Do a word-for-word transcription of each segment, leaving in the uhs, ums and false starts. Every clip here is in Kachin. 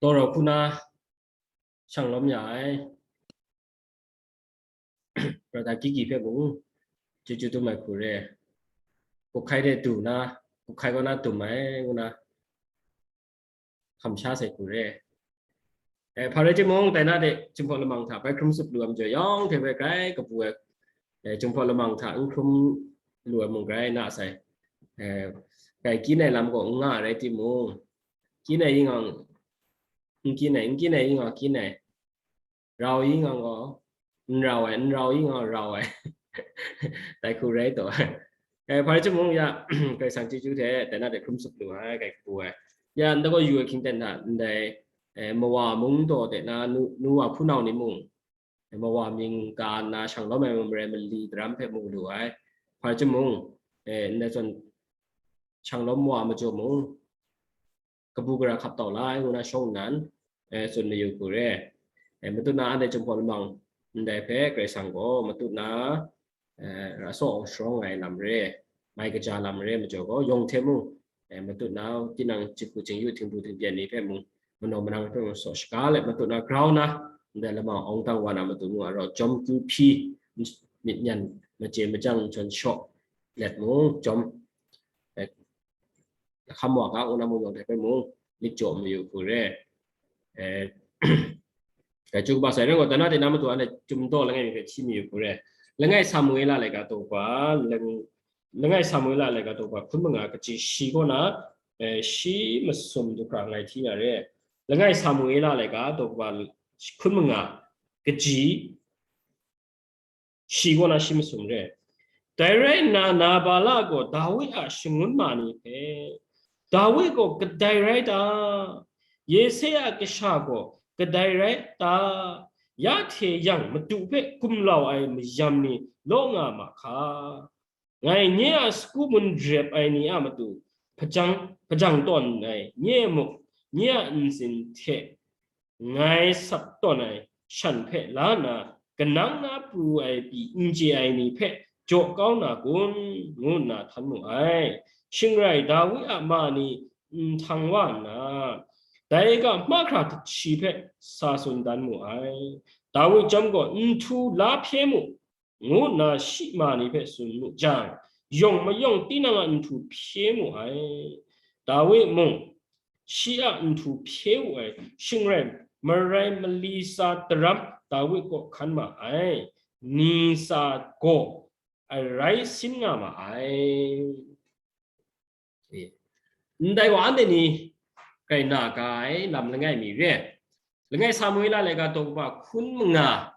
Law rau hku na shang lawm ya ai, Brother Gigi hpe mung, chyeju dum ai hku re, kuhkai de du na, kuhkai kaw na dum ai, ngu na, hkam sha sai hku re. Eh, hpa rai timung, dai na de, Jinghpaw lamang hta, bai hkrum tsup lu ai majaw, yawng hte bai grai kabu ai, eh, Jinghpaw lamang hta, n hkrum lu ai mung grai na sai. Eh, grai kyin ai lam gaw n nga rai timung, kyin ai yin ang, n kyin ai, n kyin ai yin ang, kyin ai, rau yin ang gaw, n rau ai, n rau yin ang gaw, rau ai. Dai hku rai taw. Eh, hpa rai timung ya, Karai Kasang chyeju hte, dai na de hkrum tsup lu ai, grai kabu ai. Ya, ndai gaw yu ai hkying ten hta, ndai, eh, mawa mung taw de na, nu, nu wa hpunau ni mung, eh, mawa mying ka nna shang lawm ai marai mali daram hpe mu lu ai. Hpa rai timung, eh, ndai zawn shang lawm wa majaw mung, kabu gara hkap tau la ai ngu na shawng nnan, eh, tsun mayu hku re. Eh, matut na anhte Jinghpaw lamang ndai hpe Karai Kasang gaw matut na, eh, ra saw awng sharawng ai lam re, mai kaja lam re majaw gaw, yawng hte mung, eh, matut na tinang jahku jahyu, htingbu htingpyen ni hpe mung, manaw manang hpe mung saw shaga let, matut na grau na, ndai lamang awng dang wa na matu mung, a rau jawm kyu hpyi, myit myan maje majang jawn shaw let mung, jawm, eh, lahkam wa ga, ngu na mung yawng hte hpe mung, myit jaw mayu hku re. Eh, grai chyu kaba sai rai gaw, dai na de na matu anhte Chyum daw langai mi hpe hti mayu hku re. Langai Samuela laika daw kaba, lang-, Langai Samuela laika daw kaba hkun manga kaji shi kaw na, eh, shi masum du hkra ngai hti ya re. Langai Samuela laika daw kaba hkun manga kaji shi kaw na shi masum re. Dai rai nna, Nabala gaw Dawi a shangun ma ni hpe, Dawi gaw kadai rai ta? Yese a kasha gaw kadai rai ta? Ya hte yang madu hpe gumlau ai mayam ni law nga ma hka? Ngai nye a sagu mun rep ai ni a matu hpajang, hpajang tawn ai, nye muk, nye a ntsin hte ngai sat tawn ai shan hpe la nna, kanang na pru ai pyi n chye ai ni hpe jaw kau na kun? Ngu nna htan mu ai. Shing rai, Dawi a ma ni nhtang wa nna, dai ga mahkra shi hpe sa tsun dan mu ai. Dawi chyawm gaw, nhtu la hpye mu, ngu nna shi ma ni hpe tsun mu jang, yawng mayawng tinang a nhtu hpye mu ai. Dawi mung shi a nhtu hpye wu ai, shing rai, marai mali tsa daram Dawi kaw hkan ma ai, ni tsa gaw arai sin nga ma ai. E, ndai wa anhte ni grai na ga ai lam langai mi re. Langai Samuela laika daw kaba hkun manga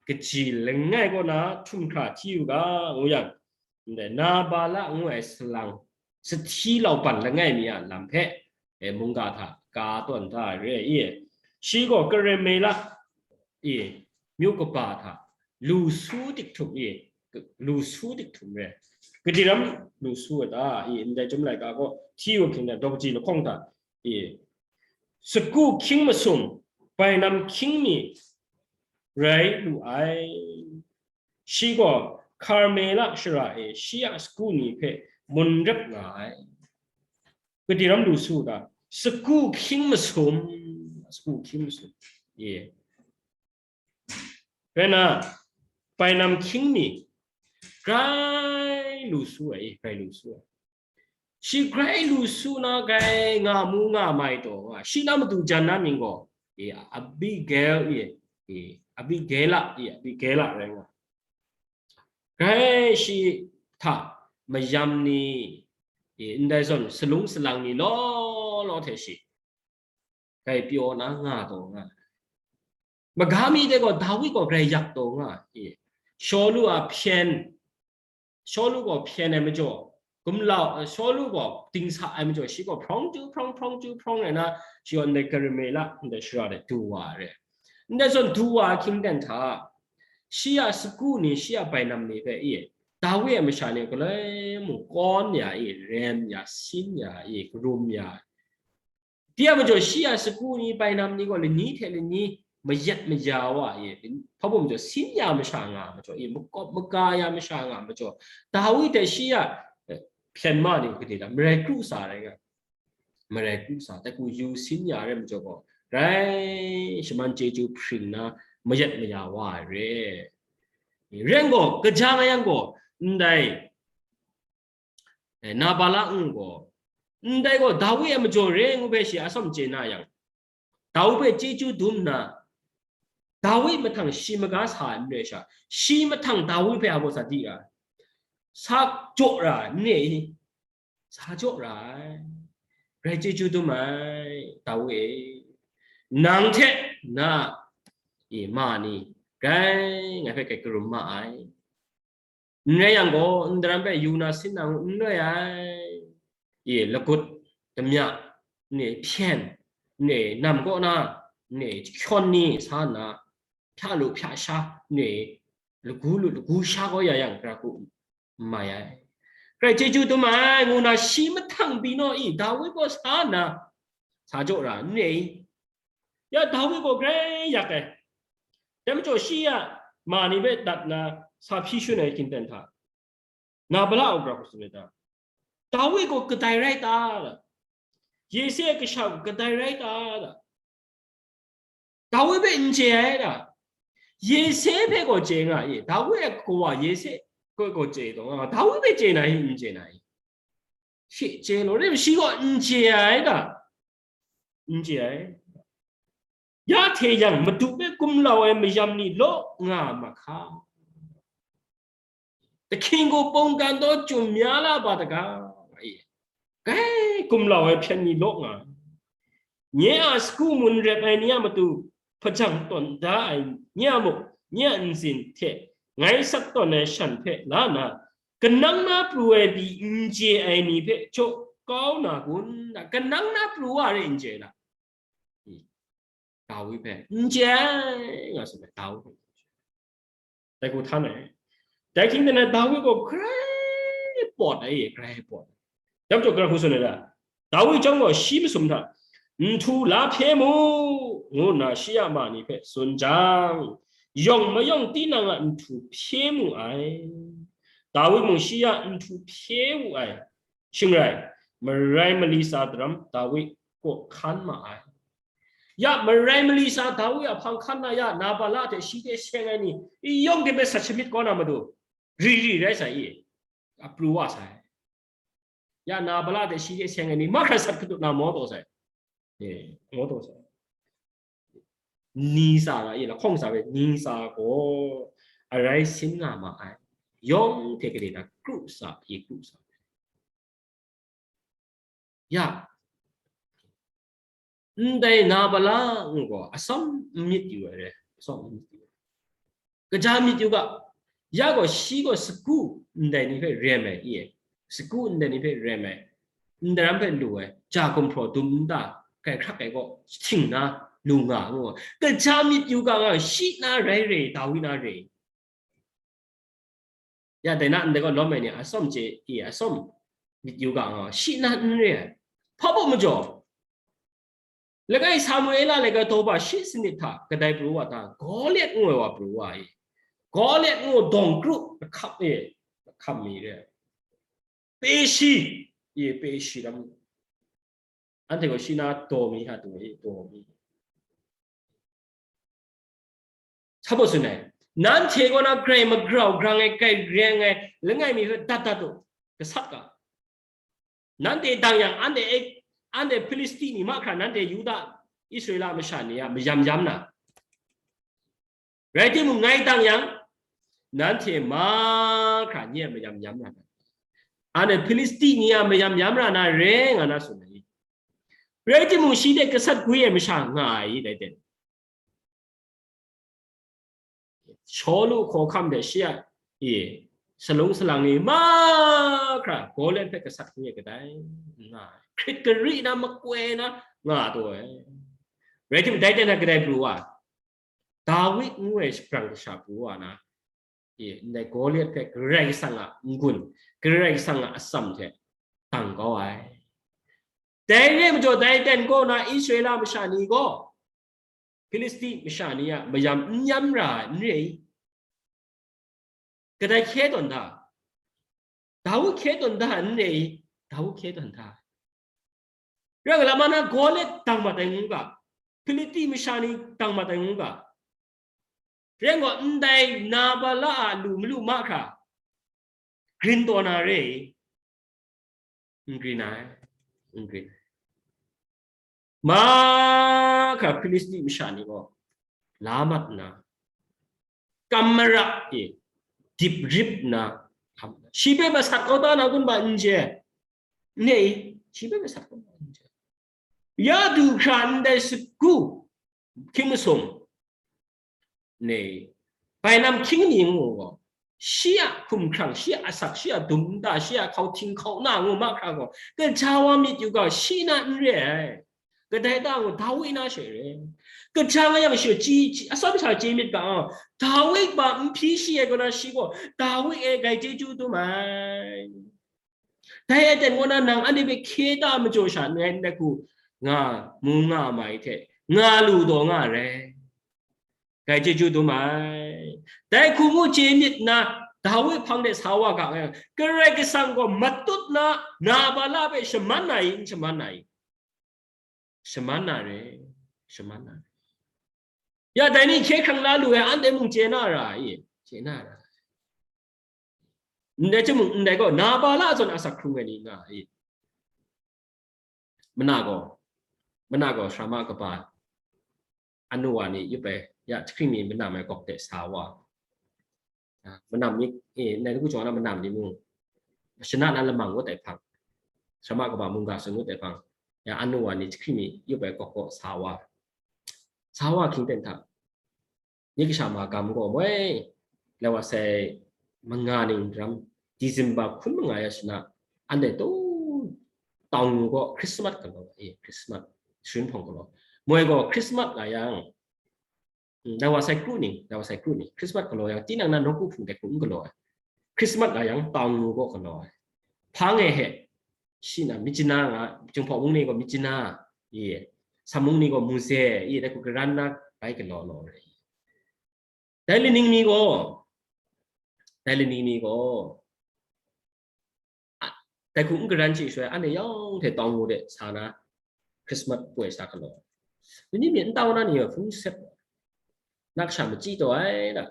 kaji langai kaw na htum hkra hti yu ga, ngu yang, ndai Nabala ngu ai salang, sahti lauban langai mi a lam hpe, e, mungga hta ka tawn da re i. Shi gaw Karamela, e, myu kaba hta lu su dik htum i, lu su dik htum re. Kadi ram lu su ai ta i, ndai Chyum laika gaw hti yu hkying na daw kaji lahkawng hta i, sagu hkying masum, bainam hkying mi rai lu ai. Shi gaw Karmela shara e shi a sagu ni hpe mun rep nga ai. Kadi ram lu su ga, sagu hkying masum, sagu hkying masum. Ye. Rai nna, bainam hkying mi grai lu su ai, grai lu su ai. Shi grai lu su na, grai nga mu nga mai taw, shi na matu jan na mying gaw, e, Abigail, e, e, Abigaila, e, Abigaila rai nga. Grai shi hta mayam ni, e, ndai zawn salung salang ni law law hte shi grai pyaw na nga taw nga. Maga mi de gaw Dawi gaw grai yak taw nga i. Shawlu a hpyen, Shawlu gaw hpyen ai majaw, gumlau, Shawlu gaw dingsa ai majaw, shi gaw hprawng chyu hprawng, hprawng chyu hprawng rai na, shi gaw ndai Karamela ndai shara de du wa ai re. Ndai zawn du wa ai hkying ten hta, shi a sagu ni, shi a bainam ni hpe i, Dawi a masha ni galoi mung kawn ya i, rem ya, sin ya i, karum ya, Di a majaw shi a sagu ni, bainam ni gaw lani hte lani mayat maya wa e, hpa bum majaw sin ya masha nga majaw e, makawp maga ya masha nga majaw, Dawi hte shi a, eh, hpyen ma ni hkudi la, marai kru sa rai nga, marai kru sa, dai hku yu sin ya rai majaw gaw, grai shaman chyeju hpring na mayat maya wa ai re. Ren gaw, kaja nga yang gaw, ndai, eh, Nabala ngu gaw, ndai gaw Dawi a majaw re ngu hpe shi atsawm chye na yang, Dawi hpe chyeju dum nna, Dawi mahtang shi maga sa ai n rai sha, shi mahtang Dawi hpe a baw sa di ra, sa jaw ra ai, n re i? Sa jaw ra ai. Grai chyeju dum ai, Dawi e, nang hte na e ma ni grai ngai hpe grai karum ma ai. N rai yang gaw, ndaram hpe yu na sin na ngu n rai ai. E, lagut, damya, ne, hpyen, ne, nam kaw na, ne, hkyawn ni sa nna, hpya lu hpya sha, ne, lagu lu lagu sha kau ya yang, gara hku n mai ai. Grai chyeju dum ai, ngu na shi mahtang pyi naw i, Dawi gaw sa nna, sa jaw ra n re i? Ya Dawi gaw grai yak ai. Dai majaw shi a ma ni hpe dat nna sa hpyi shun ai ginten hta, Nabala a gara hku tsun ai ta? Dawi gaw kadai rai ta? Yese a kasha gaw kadai rai ta? Dawi hpe n chye ai ta? Yese hpe gaw chye nga i? Dawi a kawa Yese gaw, gaw chye taw nga, Dawi hpe chye na i, n chye na i? Shi chye law, rai shi gaw n chye ai ta? N chye ai. Ya hte yang, Madu hpe gumlau ai mayam ni law nga mahka. Dahking gaw pawngdan taw chyum ya la ba ta ga, ngai gumlau ai hpyen ni law nga. Nye a sagu mun rep ai ni a matu hpajang tawn da ai, nye a muk, nye a ntsin hte ngai sat tawn ai shan hpe la na, kanang na pru ai pyi n chye ai ni hpe jaw kau na kun? Kanang na pru wa re n chye na? Dawi hpe n chye ai, nga tsun ai, Dawi hpe. Dai hku htan ai. Dai hkying dan ai, Dawi gaw grai pawt ai, grai pawt ai. Dai majaw, gara hku tsun ai ta? Dawi chyawm gaw shi masum hta, "Nhtu la hpye mu," ngu nna shi a ma ni hpe tsun jang, yawng mayawng tinang a nhtu hpye mu ai. Dawi mung shi a nhtu hpye wu ai. Shing rai, marai mali tsa daram Dawi kaw hkan ma ai. Ya, marai mali tsa Dawi a hpang hkan na ya, Nabala hte shi hte seng ai ni, i yawng hte hpe sat shamyit kau na matu, ri ri rai sai i, a pru wa sai. Ya, Nabala hte shi hte seng ai ni, mahkra sat katut na maw taw sai. E, maw taw sai. Ni tsa nga i, lahkawng tsa hpe ni tsa gaw arai sin nga ma ai. Yawng hte gade na kru tsa i, kru tsa. Ya, ndai Nabala ngu gaw atsawm n myit yu ai re, atsawm n myit yu ai. Kaja myit yu ga, ya gaw shi gaw sagu ndai ni hpe rem ai, i e, sagu ndai ni hpe rem ai, ndaram hpe lu ai, ja gumhpraw dum nta, grai hkrak ai gaw, jahting na lu nga, ngu, kaja myit yu ga, nga shi na rai re, Dawi na re. Ya, dai na ndai gaw lawm ai ni atsawm chye i, atsawm myit yu ga nga, shi na n re ai. Hpa baw majaw, langai Samuela laika daw ba shi sanit hta kadai pru wa ta? Goliat ngu ai wa pru wa i. Goliat ngu dawng kru lahkap e, lahkam mi re ai. Peshi, i, peshi ram. Anhte gaw shi na daw mi hta tu i, daw mi. Hpa baw tsun ai, nanhte kaw na grai magrau grang ai, grai reng ai langai mi hpe dat dat u, gasat ga. Nanhte dang yang, anhte e, anhte Hpilisti ni mahkra nanhte Yuda, Israela masha ni a mayam yam na. Rai timung, ngai dang yang, nanhte mahkra nye a mayam yam na. Anhte Hpilisti ni a mayam yam ra na re, nga na tsun ai. Rai timung, shi hte gasat gwi ai masha nga ai, dai ten. Shawlu hkawhkam hte shi a, e, salung salang ni mahkra Goliat hpe gasat hkring e kadai nga ai. Hkrit gari na makoi na nga taw ai. Rai timung, dai ten na kadai pru wa? Dawid ngu ai shabrang kasha pru wa na, e, ndai Goliat hpe Karai Kasang a n-gun, Karai Kasang a atsam hte tang kau ai. Dai re ai majaw, dai ten kaw na Israela masha ni gaw, Hpilisti masha ni a mayam n yam ra ai, n re i? Kadai hkye tawn da? Dawi hkye tawn da n re i? Dawi hkye tawn da. Rai nga, lama na Goliat dang mat ai ngu ga, Hpilisti masha ni dang mat ai ngu ga. Rai ngai, ndai Nabala a lu malu mahkra grin taw na re i? N grin ai, n grin ai. Mahkra Hpilisti masha ni gaw la mat nna, kam mara e dip rip nna, shi hpe masat kau ta na kun ba n je, n e, shi hpe masat kau ta n je. Ya du hkra ndai sagu hkying masum, ne, bai nam hkying ni ngu gaw, shi a hkumhkrang, shi a asak, shi a dum nta, shi a hkau hting hkau na ngu mahkra gaw, kaja wa myit yu ga, shi na n re ai. Kadai ta ngu, Dawi na she re. Kaja nga yang shi chye, chye, atsawm sha chye myit ga, Dawi ba n hpyi shi ai kaw na, shi gaw, Dawi e, ngai chyeju dum ai. Dai aten kaw na, nang anhte hpe hkye ta majaw sha, ngai n hku nga, mu nga mai hte, nga lu taw nga ai. Ngai chyeju dum ai. Dai hku ngu chye myit nna, Dawi hpang de sa wa ga ai. Karai Kasang gaw matut na, Nabala hpe shaman na i, n shaman na i? Shaman na re, shaman na re. Ya, dai ni hkye hkrang la lu ai, anhte mung chye na ra i? Chye na ra. Ndai chyawm mung, ndai gaw, Nabala zawn asak hkrung ai ni nga i? Mana gaw, mana gaw, Sara ma kaba anu wa ni yup ai, ya, jahkring mi manam ai gawk de sa wa. Ah, manam ni, eh, nai lagu jaw na manam ni mung, shana na lamang ngut ai hpang, Sara ma kaba mungga sun ngut ai hpang, ya, anu wa ni jahkring mi yup ai gawk gaw sa wa. Sa wa hkying ten hta, nye kasha ma gam gaw moi, lai wa sai manga ning ram, December hkun manga ya shana, anhte taw, tau ngu gaw Christmas galaw, eh, Christmas, sharin hpawng galaw. Moi gaw Christmas nga yang, mm, lai wa sai kru ning, lai wa sai kru ning, Christmas galaw yang, tinang na nawku hpung de hku n galaw ai. Christmas nga yang, tau ngu gaw galaw ai. Hpang e he, shi na, myit jana nga, Jinghpaw mung ni gaw myit jana, ye, Sam mung ni gaw muze, ye, dai hku karan na, bai galaw law ai. Dai laning mi gaw, dai laning mi gaw, a, dai hku n karan chye shaloi, anhte yawng hte tau ngu de sa na, Christmas poi sa galaw. Ni ni myit n tau na ni gaw hpung sep, na kasha machyi taw ai da.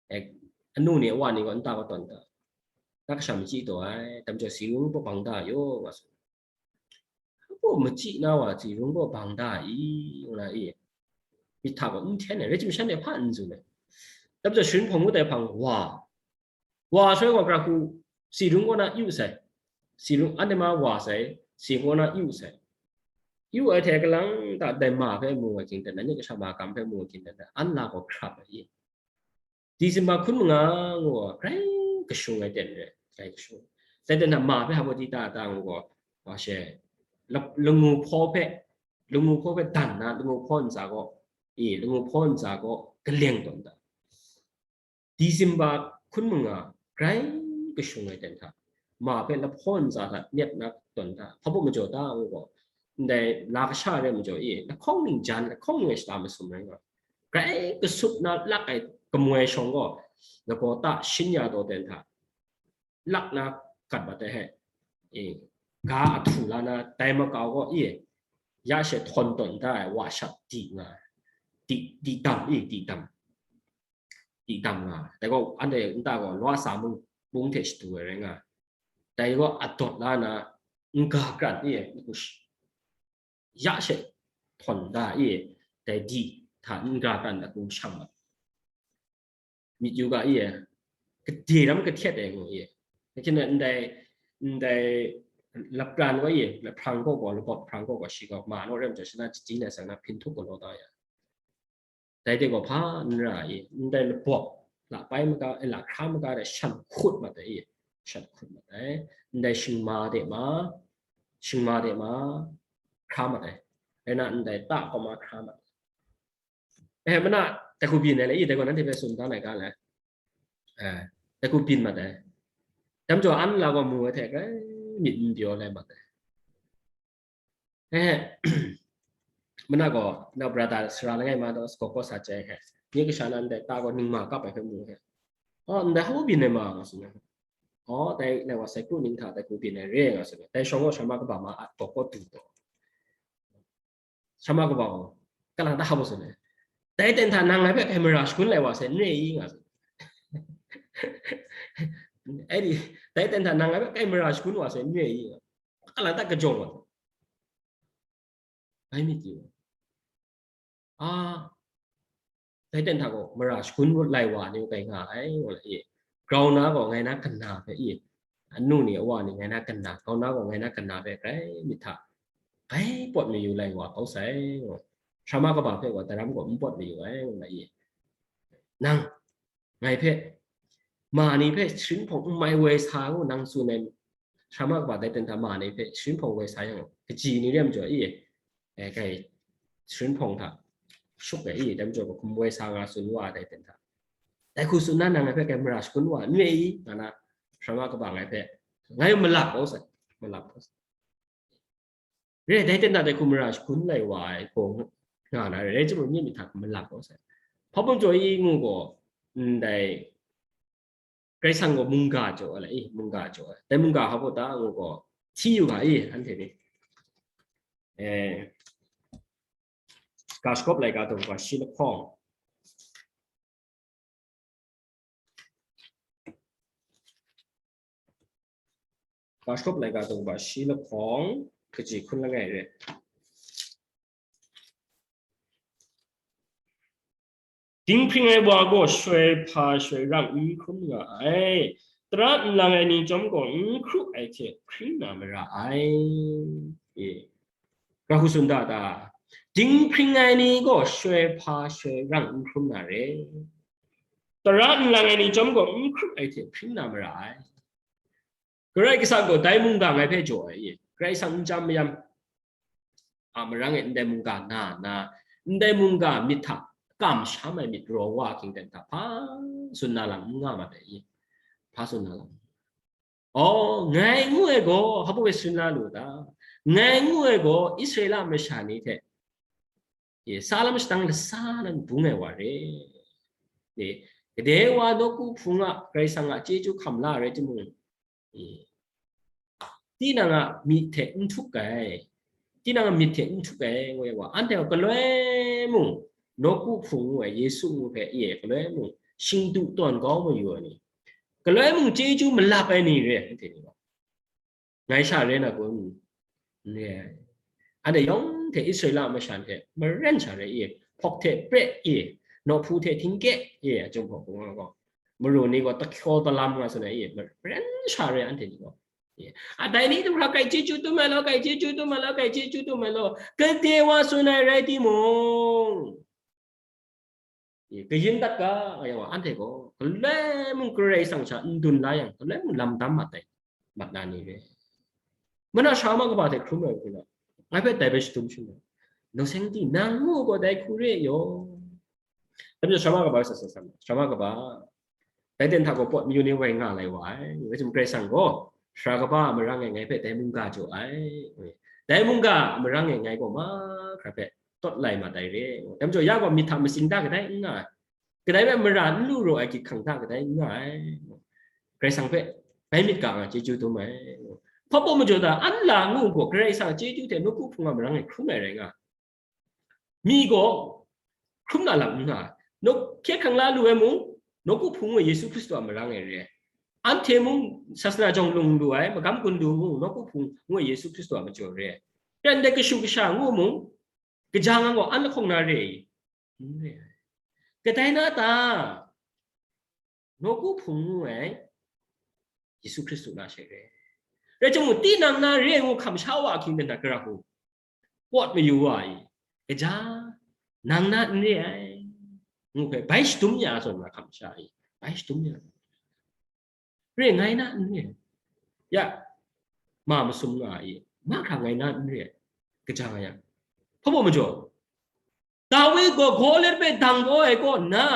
Eh, anu ni, awa ni gaw nta katawn ta, na kasha machyi taw ai, dam jaw si rung baw bang da yaw, nga tsun. Apo machyi na wa si rung baw bang da i, nga na i, myit hta gaw n hten ai, rai timung shanhte hpa n tsun ai. Dam jaw sharin hpawng ngut ai hpang wa, wa shaloi gaw, gara hku si rung kaw na yu sai, si rung, anhte ma wa sai, si kaw na yu sai. Yu ai hte kalang ta, dai ma hpe mu ai hkying ten, na nye kasha ma gam hpe mu ai hkying ten, an la gaw hkrap ai i. December hkun manga ngu ai, grai kashung ai ten re, grai kashung. Dai ten na ma hpe hpa bawdi ta ta ngu gaw, wa she, lap-, langu hpaw hpe, langu hpaw hpe dan na, langu hpaw ntsa gaw, e, langu hpaw ntsa gaw kaleng tawn ta. December hkun manga grai kashung ai ten hta, ma hpe lahpaw ntsa hta nyet na tawn hta, hpa bawk majaw ta ngu gaw, ndai la kasha re majaw e, lahkawng ning jan, lahkawng ning shata masum rai nga, grai kasup na lak ai kamoi shawng gaw, lagaw ta shin ya taw ten hta, lak na gat mat ai he, e, ga ahtu la na, dai makau gaw e, ya she htawn tawn da ai wa shat di nga ai, di, di dam e, di dam, di dam nga ai. Dai gaw anhte nta gaw Lawsa mung, mung hte shadu ai rai nga ai. Dai gaw adawt la na, n ga kran e, ya she htawn da e, dai di hta n ga kran agu shang mat. Myit yu ga e, gade ram kahtet ai ngu e. Lakying ndai, ndai lapran wa e, laprang kaw gaw, labawt prang kaw gaw, shi gaw ma naw rem chyawm shana jahti na sang na hpin htup galaw da ya. Dai de gaw hpa n ra i, ndai labawt la pai maga, eh, la hkra maga de shan hkut mat ai i, shan hkut mat ai. Ndai shingma de ma, shingma de ma, hkra mat ai. Rai na ndai ta kaw ma hkra mat ai. Eh, mana, dai hku byin ai le, i, dai gaw nanhte hpe tsun dan ai ga le. Eh, dai hku byin mat ai. Dam jaw an la gaw mu ai hte, grai myit n pyaw lai mat ai. Eh, mana gaw, na brother sara langai ma taw, skok kaw sa chye ai hte, nye kasha na ndai ta gaw ningma kap ai hpe mu ai hte. Oh, ndai hku byin ai ma, nga tsun ai. Oh, dai, dai wa sai kru ning hta, dai hku byin ai re, nga tsun ai. Dai shawng gaw sara ma kaba ma a, skok kaw du taw. Sara ma kaba gaw, kalang ta hap u tsun ai. Dai ten hta nang ngai hpe kai mara shagun lai wa sai, n re i, nga tsun. Ai di, dai ten hta nang ngai hpe kai mara shagun wa sai, n re i, nga. Kalang ta kajawng wa. Bai myit yu. A, dai ten hta gaw mara shagun lai wa ni kai nga ai, ngu la i. Grau na gaw ngai na kana hpe i, anu ni awa ni ngai na kana, grau na gaw ngai na kana hpe grai myit hta, bai pawt mayu lai wa kau sai, ngu. Sara ma kaba hpe wa daram gaw n pawt mayu ai, ngu la i. Nang, ngai hpe, ma ni hpe sharin hpawng n mai woi sa ngu nang tsun ai, sara ma kaba dai ten hta ma ni hpe sharin hpawng woi sa yang, kaji ni re majaw i, e, kai sharin hpawng hta shuk ai i, dai majaw hkum woi sa nga tsun wa dai ten hta. Dai hku tsun na nang ngai hpe kai mara shagun wa n re i, nga na, sara ma kaba ngai hpe, ngai malap kau sai, malap kau sai. Re, dai ten hta dai hku mara shagun lai wa ai gaw nga na re, rai timung, nye myit hta malap kau sai. Hpa bum jaw i ngu gaw, ndai, Karai Kasang gaw mungga jaw ai, i, mungga jaw ai. Dai mungga hpa baw ta ngu gaw, hti yu ga i, anhte ni. Eh, Ga Shagawp laika daw ga shi lahkawng. Ga Shagawp laika daw ga shi lahkawng, kaji hkun langai re. Dinghpring ai wa gaw shaloi hpa shaloi rang n hkrum nga ai, tara nlang ai ni chyawm gaw n hkru ai hte hpring na mara ai. E. Gara hku tsun da ta? Dinghpring ai ni gaw shaloi hpa shaloi rang n hkrum na re. Tara nlang ai ni chyawm gaw n hkru ai hte hpring na mara ai. Karai Kasang gaw dai mungga ngai hpe jaw ai, Karai Kasang n chyam mayam a marang e ndai mungga na na, ndai mungga myit hta kamsham ai myit raw wa hkying ten hta hpa tsun na lam n nga mat ai, hpa tsun na lam. Oh, ngai ngu ai gaw, hpa baw e tsun la lu ta? Ngai ngu ai gaw, Israela masha ni hte, e, sa lam shadang lasa nan bung ai wa re. E, gade wa nawku hpung a Karai Kasang a chyeju hkam la rai timung, e, tinang a myit hte n htuk ai, tinang a myit hte n htuk ai, ngu ai wa, anhte gaw galoi mung, nawku hpung ngu ai Yesu ngu hpe, e, galoi mung, shingdu tawn kau mayu ai ni, galoi mung chyeju malap ai ni re, anhte ni gaw. Ngai sha re na kun? N re ai. Anhte yawng hte Israela masha hte maren sha re i, hpawk hte pre i, nawhpu hte htingkye i, Chyum hpawk hpung gaw, maru ni gaw tahkyaw talam nga tsun ai i, maren sha re anhte ni gaw. I, a, dai ni du hkra kai chyeju dum ai law, kai chyeju dum ai law, kai chyeju dum ai law, gade wa tsun ai rai timung, e, kayin dat ga, nga yang wa, anhte gaw galoi mung Karai Kasang sha n dun la yang, galoi mung lam dam mat ai, mat na ni re. Mana sara ma kaba hte hkrum ai hku na, ngai hpe dai bai shadum shin ai. Nau seng di, nang ngu gaw dai hku re yaw. Dai majaw sara ma kaba sa sa sa, sara ma kaba, dai ten hta gaw pawt mayu ni woi nga lai wa ai. Rai timung, Karai Kasang gaw sara kaba a marang e ngai hpe dai mungga jaw ai. Dai mungga a marang e ngai gaw mahkra hpe tawt lai mat ai re. Dai majaw ya gaw myit hta matsing hta kadai n nga ai. Kadai hpe mara n lu raw ai gyit hkang hta kadai n nga ai. Karai Kasang hpe bai myit ga nga chyeju dum ai. Hpa baw majaw ta, an la ngu gaw Karai Kasang chyeju hte nawku hpung a marang e hkrum ai rai nga. Mi gaw hkrum na lam n nga ai. Nawk-, hkye hkrang la lu ai mung, nawku hpung ngu ai Yesu Hkristu a marang e re ai. Anhte mung sasana jawng lung lu ai, magam gun lu mung, nawku hpung ngu ai Yesu Hkristu a majaw re ai. Rai ndai kashu kasha ngu mung, kaja nga gaw an lahkawng na re i? N re ai. Kadai na ta? Nawku hpung ngu ai Yesu Hkristu na she re. Rai timung, tinang na re ngu hkam sha wa ahkying ten hta gara hku pawt mayu wa i, kaja, nang na n re ai, ngu hpe bai shadum ya zawn na hkam sha i, bai shadum ya. Re, ngai na n re ai. Ya, ma masum nga ai, mahkra ngai na n re ai. Kaja nga yang, hpa baw majaw, Dawi gaw Goliat hpe dang kau ai kaw nna,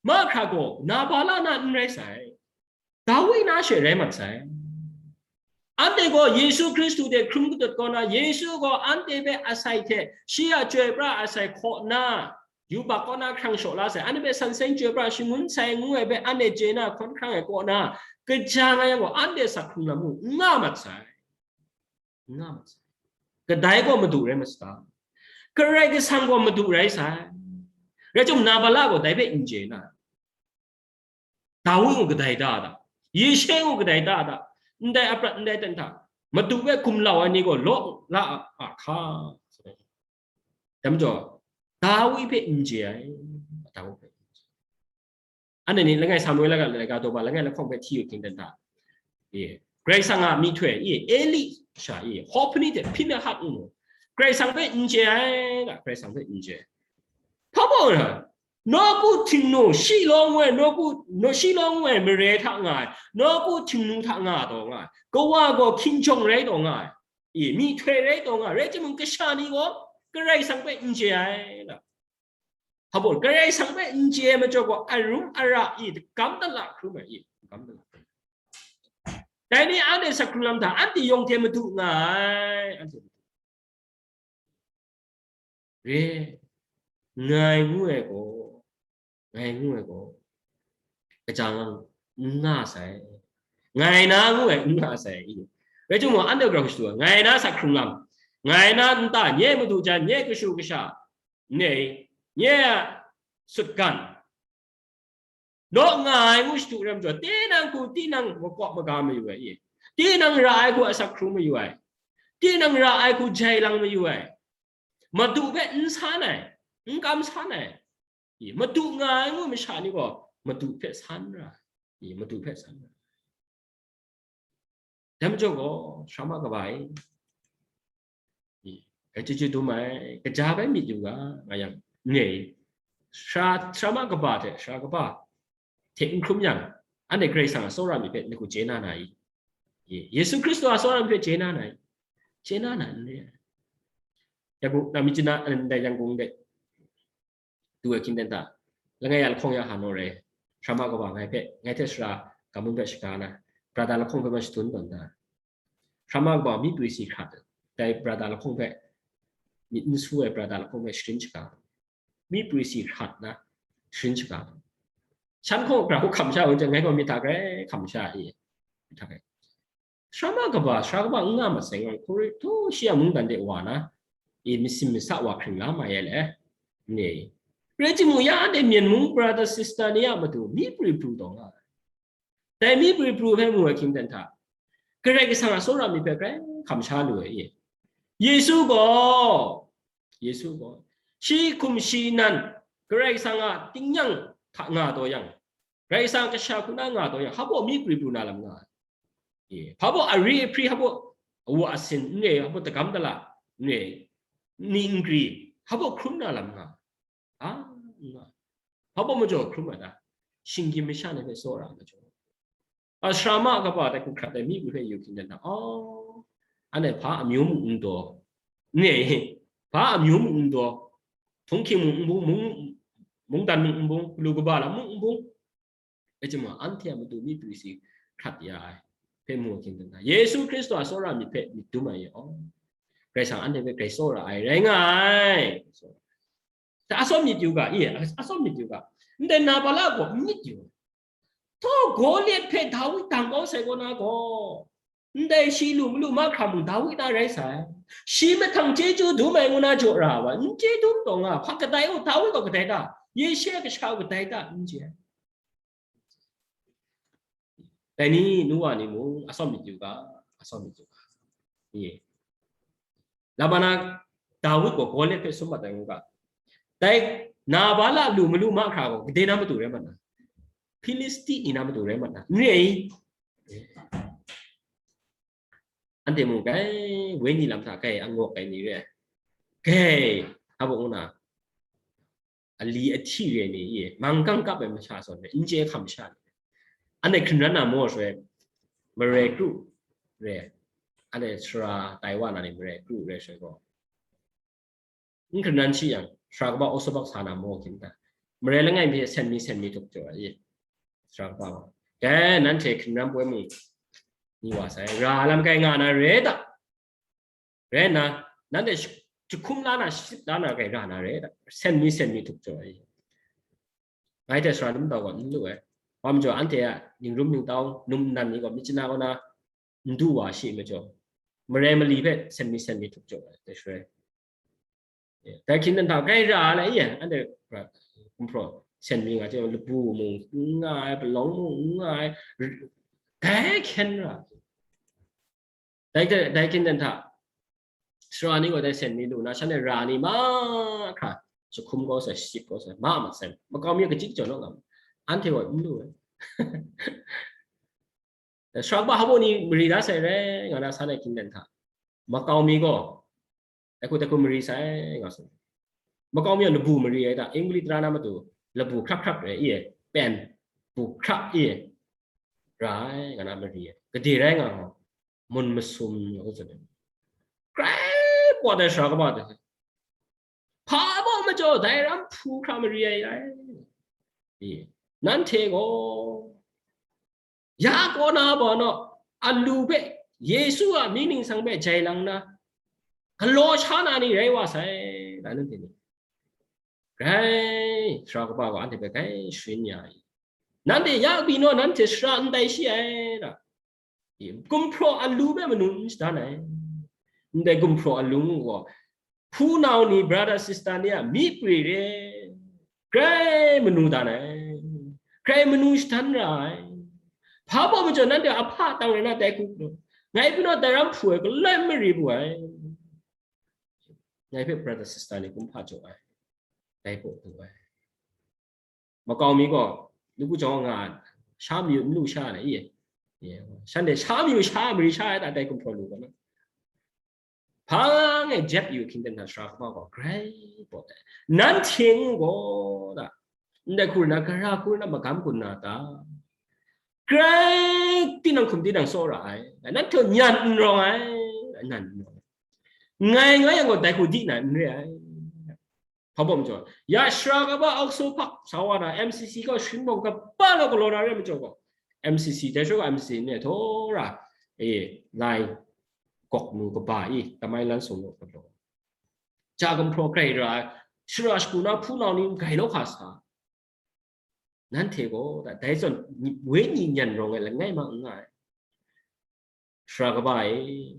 mahkra gaw Nabala na n rai sai, Dawi na she rai mat sai. Anhte gaw Yesu Hkristu hte hkrum katut kaw na, Yesu gaw anhte hpe asai hte shi a chyoi pra asai hkaw na, yubak kaw na hkrang shaw la sai. Anhte hpe san seng chyoi pra shangun sai ngu ai hpe anhte chye na hkawn hkrang ai kaw na, kaja nga yang gaw, anhte asak hkrung lam mung n nga mat sai. N nga mat sai. Kadai gaw Madu rai mat sai. Karai Kasang gaw madu rai sai. Rai chyum, Nabala gaw dai hpe n chye na. Dawi gaw kadai da da, Yeshe gaw kadai da da, ndai aprat ndai ten hta, madu hpe gumlau ai ni gaw law la a, a hka. Dai majaw, Dawi hpe n chye ai, Dawi hpe n chye ai. Anhte ni langai Samuela ga laika daw ba langai lahkawng hpe hti yu hkying ten hta, e, Karai Kasang a myihtoi, e, Eli sha, e, Hopni hte Hpinehas ngu, Karai Kasang hpe n chye ai, ga Karai Kasang hpe n chye ai. Hpa baw na, nawku htingnu, Shiloh ngu ai, nawku, naw, Shiloh ngu ai mare hta nga ai, nawku htingnu hta nga taw nga ai, kawa gaw hkinjawng rai taw nga ai, e, myihtoi rai taw nga ai, rai timung, kasha ni gaw Karai Kasang hpe n chye ai, na. Hpa baw, Karai Kasang hpe n chye ai majaw gaw, arum ara, e, dagam dala hkrum ai, e, dagam dala hkrum ai. Dai ni anhte sakhkrung lam hta, anhte yawng hte madu nga ai, anhte madu. Re, ngai ngu ai gaw, ngai ngu ai gaw, kajang n nga sai, ngai na ngu ai n nga sai, i. Rai timung, anhte grau shadu ai, ngai na sakhkrung lam, ngai na nta, nye madu jan, nye kashu kasha, nye, nye a sutgan, naw nga ai ngu shadu ram jaw, tinang hku, tinang makawp maga mayu ai, i. Tinang ra ai hku asak hkrung mayu ai, tinang ra ai hku jai lang mayu ai, madu hpe n san ai, n kam san ai, i. Madu nga ai ngu masha ni gaw madu hpe san ra, i, madu hpe san ra. Dai majaw gaw, sara ma kaba e, i, grai chyeju dum ai, kaja bai myit yu ga, nga yang, nye, sara, sara ma kaba hte sara kaba hte n hkrum yang, anhte Karai Kasang a tsawra myit hpe ni hku chye na na i? Ye-, Yesu Hkristu a tsawra myit hpe chye na na i? Chye na na n re ai. Yaku, na myit chyeju na, ndai Yangon de du ai hkying ten hta, langai ya lahkawng ya hanu rai, sara ma kaba ngai hpe, ngai hte sara Kamun hpe shaga na, brata lahkawng hpe ma shadun tawn da. Sara ma kaba myi prwi si hkrat, dai brata lahkawng hpe, myit n su ai brata lahkawng hpe sharin shaga, myi prwi si hkrat na sharin shaga. Shan hkawng grau hkam sha ai, ngai gaw myit hta grai hkam sha i, myit hta grai. Sara ma kaba, sara kaba n nga maseng, Korinhtu shi a mungdan de wa na, i, masin masa wa hkring la mai ai le, ni. Rai timung, ya anhte Myen mung brother sister ni a matu myi prwi pru taw nga ai. Dai myi prwi pru hpe mu ai hkying ten hta, Karai Kasang a tsawra myit hpe grai hkam sha lu ai i? Yesu gaw, Yesu gaw, shi hkum shi nan Karai Kasang a tingnyang hta nga taw yang, Karai Kasang kasha hku na nga taw yang, hpa baw myi prwi pru na lam nga ai. Hpa baw ari ahpri, hpa baw awa asin n re, hpa baw dagam dala n re, ni nkri, hpa baw hkrum na lam nga ai. A, n nga ai. Hpa baw majaw hkrum ai ta? Shinggyim masha ni hpe tsawra ai majaw. A, sara ma kaba dai hku hkrat ai myi prwi hpe yu hkying ten hta, aw, anhte hpa amyu mung n daw, n re, hpa amyu mung n daw, htunghking mung n bung, mung, mungdan mung n bung, galu kaba lam mung n bung, rai timung, anhte a matu myi prwi si hkrat ya ai hpe mu hkying ten hta, Yesu Hkristu a tsawra myit hpe myit dum ai, aw, Karai Kasang anhte hpe grai tsawra ai rai nga ai. Atsawm myit yu ga, i, atsawm myit yu ga. Ndai Nabala gaw myit yu. Htaw, Goliat hpe Dawi dang kau sai kaw na gaw, ndai shi lu malu mahkra mung Dawi na rai sai. Shi mahtang chyeju dum ai ngu na jaw ra wa, n chye dum taw nga, hpa kadai u, Dawi gaw kadai ta, Yeshe a kasha u kadai ta, n chye ai. Dai ni, nu wa ni mung, atsawm myit yu ga, atsawm myit yu ga. Ye. Labana Dawid gaw Goliat hpe sum mat ai ngu ga. Dai Nabala lu malu mahkra gaw, gade na matu rai mat na? Hpilisti ni na matu rai mat na? N re ai. Anhte mung kai, wenyi lam hta kai, angawk ai ni re ai. Kai, a buk ngu na, ali ahti re ai ni, i, manggang kap ai masha zawn re, n chye hkam sha ni. Anhte hkringran na maw shaloi, marai kru re ai. Anhte sara tai wa na ni marai kru re ai shaloi gaw, n hkringran shi yang, sara kaba awsabak sa na maw hkin ta? Marai langai mi hte sen mi sen mi htuk jaw ai, sara kaba gaw. Dai, nanhte hkringran poi mung ni wa sai, ra lam kai nga na re ta? Rai nna, nanhte sh-, jahkum la na, shachyip la na kai ra na re ta? Sen mi sen mi htuk jaw ai. Ngai hte sara lum dau gaw n lu ai. Wa majaw, anhte a ningrum ningtau, num nnan ni gaw myit chana kaw na, n du wa shi majaw, marai mali hpe sen mi sen mi htuk jaw ai, dai shaloi. Dai hkying dan hta grai ra ai, anhte gumhpraw sen mi nga hte, labu mung n nga ai, palawng mung n nga ai, dai hkyen ra. Dai hkying dan hta sara ni gaw dai sen mi lu na, shanhte ra ni mahkra, jahkum kau sai, shachyip kau sai, ma ma sai, makau mi kachyi kachyaw naw nga, anhte gaw n lu ai. Sara kaba hpa ni mari da sai rai nga na, shanhte hkying dan hta makau mi gaw dai hku dai hku mari sai nga sai. Makau mi gaw labu mari ai ta, English tara na matu labu hkrak hkrak rai i, pen bu hkrak i, ra ai nga na mari ai. Gade rai nga gaw, mun masum nga hku tsun ai. Grai pawt ai sara kaba hta, hpa baw majaw dai ram hpu hkra mari ai rai. Nanhte gaw ya kaw na ba naw, alu hpe, Yesu a mying ningsang hpe jai lang na, galaw sha na ni rai wa sai, da nanhte ni. Grai sara kaba gaw anhte hpe grai sharin ya ai. Nanhte ya pyi naw, nanhte sara ndai shi ai, da. Gumhpraw alu hpe manu n shadan ai. Ndai gumhpraw alu gaw, hpunau ni, brother sister ni a myi pri re, grai manu dan ai, grai manu shadan ra ai. Hpa baw majaw nanhte a hpa tang rai na dai hku, ngai hpe naw dai ram hpu ai, galoi mari bu ai. Ngai hpe brother sister ni kumhpa jaw ai, dai hpaw du ai. Makau mi gaw, nawku jawng nga, sha mayu n lu sha na i, shanhte sha mayu sha mari sha ai ta, dai gumhpraw lu ga na. Hpa ngai jep yu hkying dan hta sara kaba gaw grai pawt ai. Nanhte ngu gaw da, ndai hku na, gara hku na, magam hku na ta? Grai tinang hkum tinang tsawra ai, nanhte nyan n rawng ai, nyan n rawng ai. Ngai nga yang gaw dai hku di na n re ai. Hpa baw majaw, ya sara kaba aukso hpak sa wa na, M C C gaw sharin bawng kaba law galaw na re majaw gaw, M C C, dai sha gaw M C C ni htaw ra, e, lai gawk nu kaba i, tamai lan sung nu kaba law, ja gumhpraw grai ra ai, sara shagu na hpunau ni grai law hka sa. Nanhte gaw dai zawn wenyi nyan rawng ai langai ma n nga ai. Sara kaba e,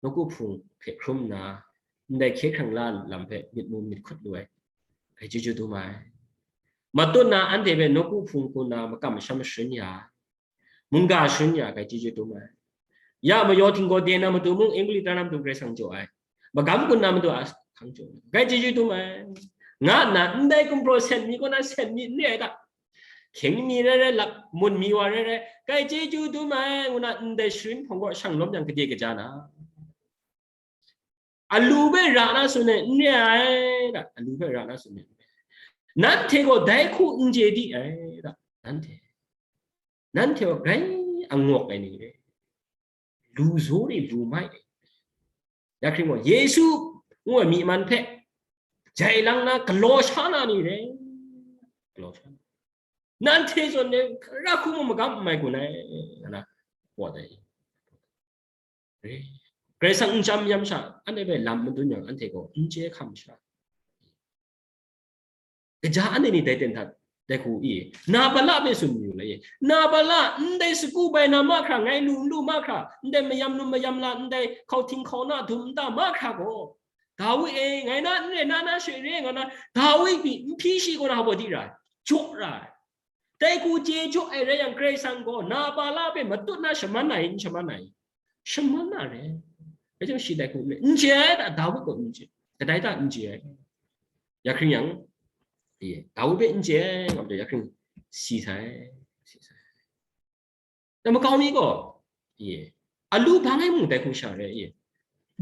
nawku hpung hpe hkrum nna, ndai hkye hkrang la lam hpe myit mu myit hkut lu ai, grai chyeju dum ai. Matut na anhte hpe nawku hpung hku nna makam masham masharin ya ai, mungga sharin ya ai, grai chyeju dum ai. Ya mayaw htinggaw de na matu mung, Engli tara na matu Karai Kasang jaw ai, magam gun na matu a hkang jaw ai, grai chyeju dum ai, nga nna ndai gumhpraw sen mi kaw na sen mi n re ai ta? Hkying mi rai rai, lap mun mi wa rai rai, grai chyeju dum ai, ngu na ndai sharin hpawng gaw shang lawm yang gade kaja na, alu hpe ra na tsun ai n re ai ta? Alu hpe ra na tsun ai n re ai. Nanhte gaw dai hku n chye di ai ta? Nanhte, nanhte gaw grai angawk ai ni re, lu zaw re, lu mai re. Ya hkring gaw, Yesu ngu ai myi man hpe jai lang na, galaw sha na ni re, galaw sha na. Nanhte zawn e, ra hku mung magam n mai gun ai, nga na, pawt ai. Karai Kasang n chyam yam sha, anhte hpe lam madun yang, anhte gaw n chye hkam sha. Kaja anhte ni dai ten hta, dai hku i, Nabala hpe tsun mayu le, Nabala, ndai sagu bai na mahkra, ngai lu n lu mahkra, ndai mayam lum mayam la, ndai hkauhting hkauna dum nta mahkra gaw, Dawi e, ngai na n re, na na she re, nga na, Dawi pyi nhpyi shi kaw na hpa di ra ai, jaw ra ai. Dai hku chye jaw ai rai yang, Karai Kasang gaw Nabala hpe matut na shaman ai, n shaman ai? Shaman na re. Dai chyawm shi dai hku n re, n chye ai ta, Dawi gaw n chye, kadai ta n chye ai? Ya hkring yang, e, Dawi hpe n chye ai, nga majaw, ya hkring si sai, si sai. Na makau mi gaw, e, alu bang ai mung dai hku sha re, e,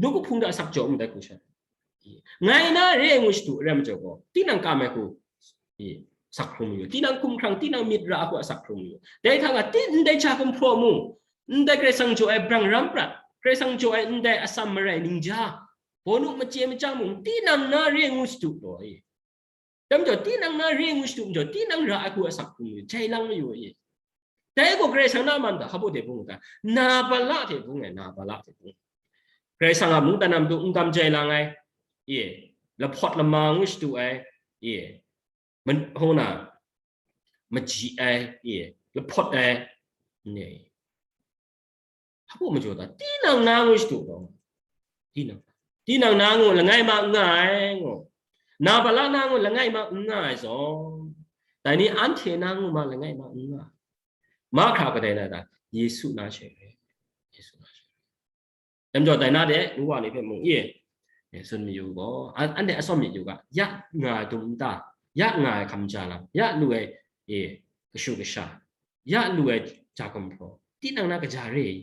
nawku hpung hta asak jaw mung dai hku sha re, e, ngai na re ai ngu shadu rai majaw gaw, tinang kam ai hku, e, sak hkrung mayu, tinang hkumhkrang, tinang myit ra ai hku asak hkrung mayu. Dai hta nga, ti, ndai ja gumhpraw mung, ndai Karai Kasang jaw ai brang ram prat, Karai Kasang jaw ai ndai atsam marai ningja, bawnu machye machyang mung, tinang na re ngu shadu gaw, e, dai majaw, tinang na re ngu shadu majaw, tinang ra ai hku asak hkrung mayu, jai lang mayu, e. Dai gaw Karai Kasang na man hta, hpa baw de bung ta? Nabala hte bung ai, Nabala hte bung. Karai Kasang a mungdan na matu n kam jai lang ai, e, lahpawt lama ngu shadu ai, e, man-, hpung na, maji ai, e, lahpawt ai, ne. Hpa baw majaw ta? Tinang na ngu shadu gaw, tinang. Tinang na ngu langai ma n nga ai, ngu. Na bala na ngu langai ma n nga ai zawn, dai ni anhte na ngu ma langai ma n nga ai. Mahkra kadai na ta? Yesu na she re. Yesu na she re. Dai majaw dai na de, nu wa ni hpe mung, e, e, tsun mayu gaw, an-, anhte atsawm myit yu ga, ya nga ai dum nta, ya nga ai hkamja lam, ya lu ai, e, kashu kasha, ya lu ai ja gumhpraw, tinang na kaja re i?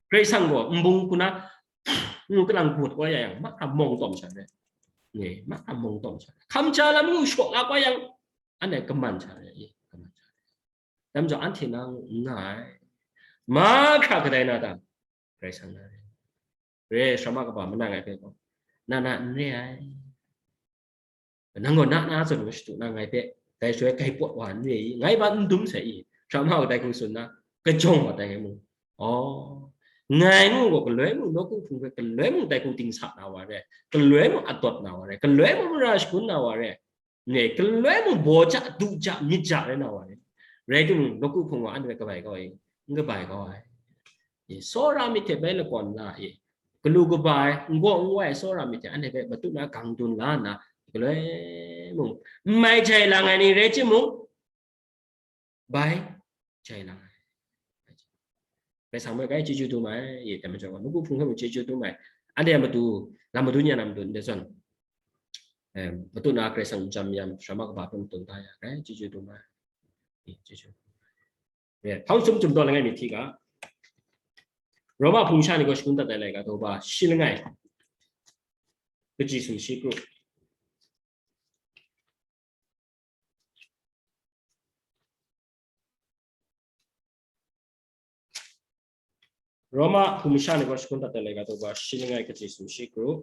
Karai Kasang gaw nbung hku na ngu kalang gut wa ya yang, mahkra mawng tawm sha re. Nge, mahkra mawng tawm sha. Hkamja lam ngu shaw la wa yang, anhte kaman sha re, e, kaman sha re. Dai majaw anhte na ngu n nga ai. Mahkra kadai na ta? Karai Kasang na re. Re, sara ma kaba manang ngai hpe gaw, na na n re ai. Nang gaw na na zawn ngu shadu na ngai hpe, dai shaloi kai pawt wa n re i, ngai ba n dum sai i, sara ma gaw dai hku tsun na, kajawng wa tai ngai mu. Aw, ngai ngu gaw galoi mung, nawku hpung hpe galoi mung dai hku ting sa na wa re, galoi mung adawt na wa re, galoi mung mara shagun na wa re, ne, galoi mung baw ja, du ja, myit ja rai na wa re. Rai timung, nawku hpung wa anhte kabai kau i, n kabai kau ai. E, tsawra myit hte bai lakawn la e, galu kaba ai, n gaw n wai ai tsawra myit hte anhte hpe matut na gang dun la nna, galoi mung n mai jai lang ai ni rai timung, bai jai lang ai. Karai Kasang hpe grai chyeju dum ai, e, dai majaw, nawku hpung hpe mung chyeju dum ai. Anhte a matu, lam madun ya na matu ndai zawn, em, matut na Karai Kasang n jam yam, sara ma kaba hpe matut da ya, grai chyeju dum ai. E, chyeju. E, hpang sum chyum taw langai mi hti ga, Roma hpung sha ni gaw shagun dat ai laika daw ba shi langai, kaji sumshi kru. Roma hpung sha ni gaw shagun dat ai laika daw ba shi langai, kaji sumshi kru.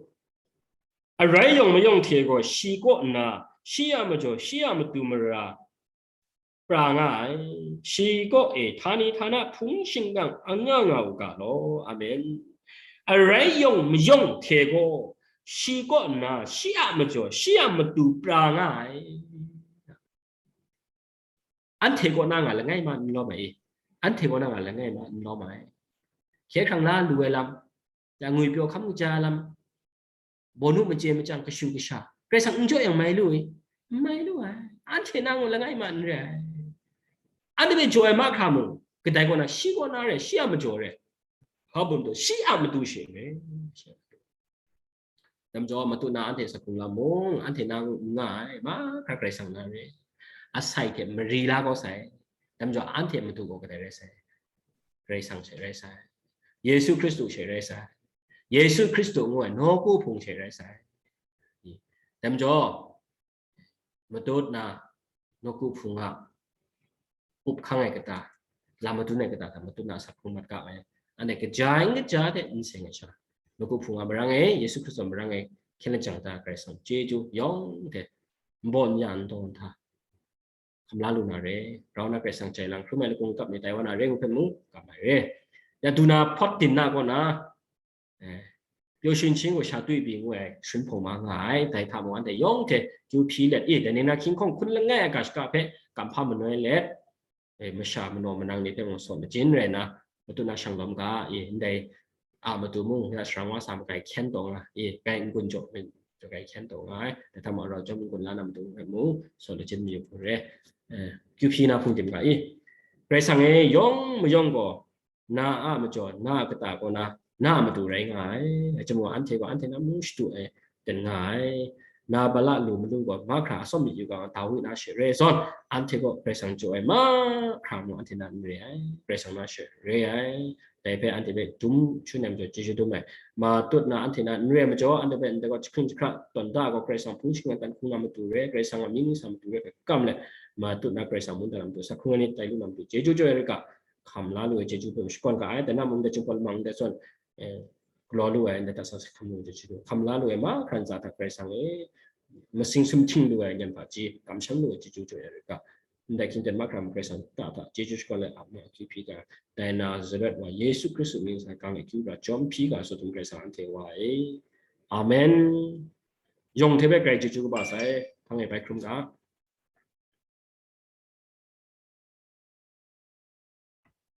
Arai yawng mayawng hte gaw shi kaw nna, shi a majaw, shi a matu mara pra nga ai. Shi kaw e htani htana hpung shingkang n nga nga u ga law. Amen. Arai yawng mayawng hte gaw shi kaw nna, shi a majaw, shi a matu pra nga ai. Anhte kaw na nga langai ma n lawm ai. Anhte kaw na nga langai ma n lawm ai. Hkye hkrang la lu ai lam, ya ngwi pyaw hkam kaja lam, bawnu mace machyang kashu kasha, Karai Kasang n jaw yang mai lu i? N mai lu ai. Anhte na ngu langai ma n re ai. Anhte hpe jaw ai mahkra mung, kadai kaw na, shi kaw na re, shi a majaw re, hpa bum taw, shi a matu she re. Dai majaw, matut na anhte sakhung lam mung, anhte na ngu n nga ai, mahkra Karai Kasang na re. Asai hte mari la kau sai. Dai majaw, anhte matu gaw kadai rai sai? Karai Kasang she rai sai. Yesu Hkristu she rai sai. Yesu Hkristu ngu ai nawku hpung she rai sai. Dai majaw, matut na nawku hpung a up hkang ai kata, lam madun ai kata hta matut na asak hkrung mat ga ai. Anhte kaja n kaja hte n seng ai sha, nawku hpung a marang e, Yesu Hkristu a marang e, hkyen lajang ta Karai Kasang chyeju yawng hte n bawn ya n taw nhta hkam la lu na re, rau na Karai Kasang jai lang hkrum ai lakung kap ni tai wa na re ngu hpe mu, kap ai re. Ya du na hpawt din na kaw na, eh, pyaw shin hchin gaw sha tui pyi ngu ai, shin hpawng ma nga ai, dai hta mung anhte yawng hte kyu hpyi let, e, dai ni na hkying hkawng hkun langai ai ga shaka hpe kamhpa manoi let, e, masha manaw manang ni hpe mung saw lachin rai na, matut na shang lawm ga, e, ndai a matu mung, ya sharang wa sa makai hkyen taw nga, e, kai n-gun jaw, jaw kai hkyen taw nga ai, dai hta mung rau jawm n-gun la na matu hpe mung, saw lachin mayu hpung re, e, kyu hpyi na hpung tim ga, e, Karai Kasang e yawng mayawng gaw, na a majaw, na a kata kaw na, na a matu rai nga ai. Dai hte mung anhte gaw anhte na mung shadu ai ten nga ai. Na bala lu malu gaw mahkra atsawm myit yu ga, Dawi na she re zawn, anhte gaw Karai Kasang jaw ai mahkra mung anhte na n re ai, Karai Kasang na she re ai. Dai hpe anhte hpe dum shangun ai majaw chyeju dum ai. Matut na anhte na n re ai majaw, anhte hpe ndai gaw jahkring jahkra tawn da ai gaw, Karai Kasang hpung shingkang dan hkung na matu re, Karai Kasang a mying ningsang matu re hpe kam let, matut na Karai Kasang mungdan na matu, asak hkrung ai ni tai lu na matu, chyeju jaw ai rai ga, hkam la lu ai chyeju hpe mung shakawn ga ai, dai na mung dai chyum hpawt lamang ndai zawn, eh, galaw lu ai, ndai hta sa sa hkam lu ai chyeju hpe hkam la lu ai mahkra ntsa hta Karai Kasang e, masing sumhting lu ai, lam hpaji kamsham lu ai chyeju jaw ai rai ga, ndai hkying ten mahkra mung Karai Kasang ta hta chyeju shakawn ai, a ma akyu hpyi ga, dai Nazaret wa Yesu Hkristu mying sa gang ai akyu ga jawm hpyi ga, sut htum Karai Kasang anhte wa e. Amen. Yawng hte hpe grai chyeju kaba sai, hpang e bai hkrum ga.